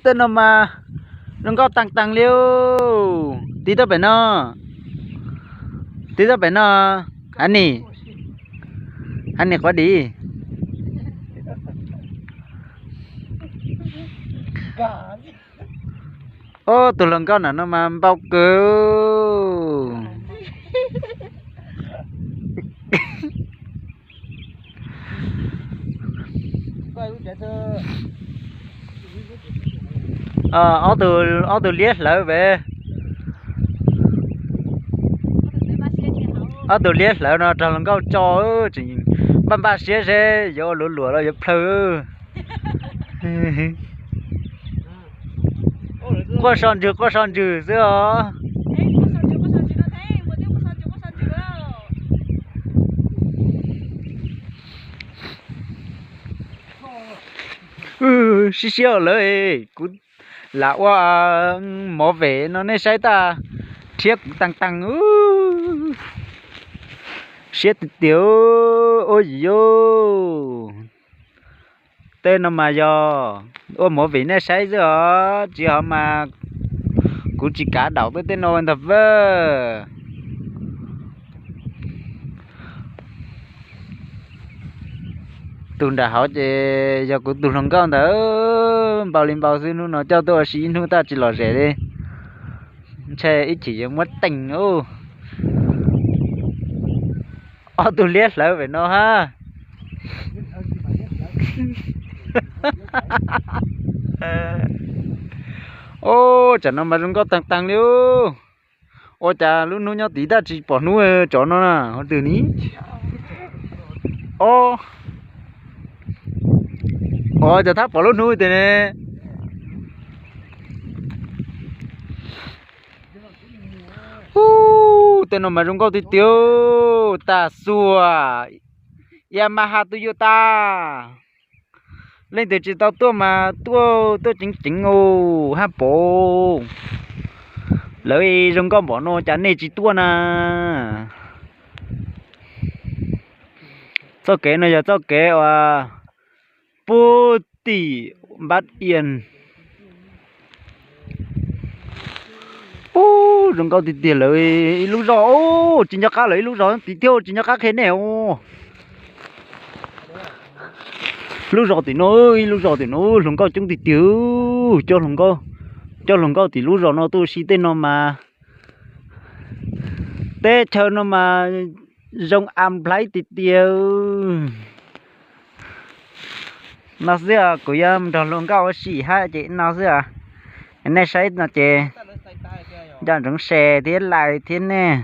Tej no mas zoo nkauj taag taag li. Tiv tau pem no, tiv tau pem no, ha ni, ha ni quav dim. Ob tug hluas nkauj na no mas npau kawg. Ob tug liab hlawv pem, ob tug liab hlawv no raug hluas nkauj tso, tseem npaj npaj siab seb yuav ua luam luam los yuav plhaw. Quaj so ntswg quaj so ntswg xwb os. Sib siab lawm, kuv lam ua mov vem no nej saib tag, rhiab kuv taag taag. Siab tiag tiag, ua yim yus. Tej no mas yog ua mov vem nej saib xwb os, tsis ho mas kuv tsis kav daum tej tej no ntag pab. Tus nram hauv ces yog kuv tus hluas nkauj ntawd, npau li npau xwb, hnub no coj tuaj ua si ib hnub taj tsis lom zem li. Ntshe ib chim yuav muab teem. Ob tug liab hlawv pem no hab. Ua cas no mas zoo nkauj taag taag li. Ua cas lub hnub nyob tid taj tsis pom hnub tsov no na, ua twg ni. Ua cas thab pom lub hnub tiag ne. Ub, tej no mas zoo nkauj tiag tiag. Tag xuas, Yamaha Toyota. Leej twg tsis tau tuaj mas tuaj, tuaj ceev ceev os hab pom. Lawv zoo nkauj npaum no cas nej tsis tuaj na. Txoj kev no yog txoj kev uas puag tim Npab Ias. Ub, zoo nkauj tiag tiag lawm ib lub zos, tsis nco qab lawm ib lub zos tid thiab tsis nco qab qhia nej os. Lub zos tim no, ib lub zos tim no hluas nkauj coob tiag tiag. Cov hluas nkauj tim lub zos no tuaj ua si tej no mas teb chaws no mas zoo a nplhaib tiag tiag. No xwb, kuv yuav nrog hluas nkauj ua si hab ces no xwb. Nej saib no ces nco ntsoov share thiab like thiab nej.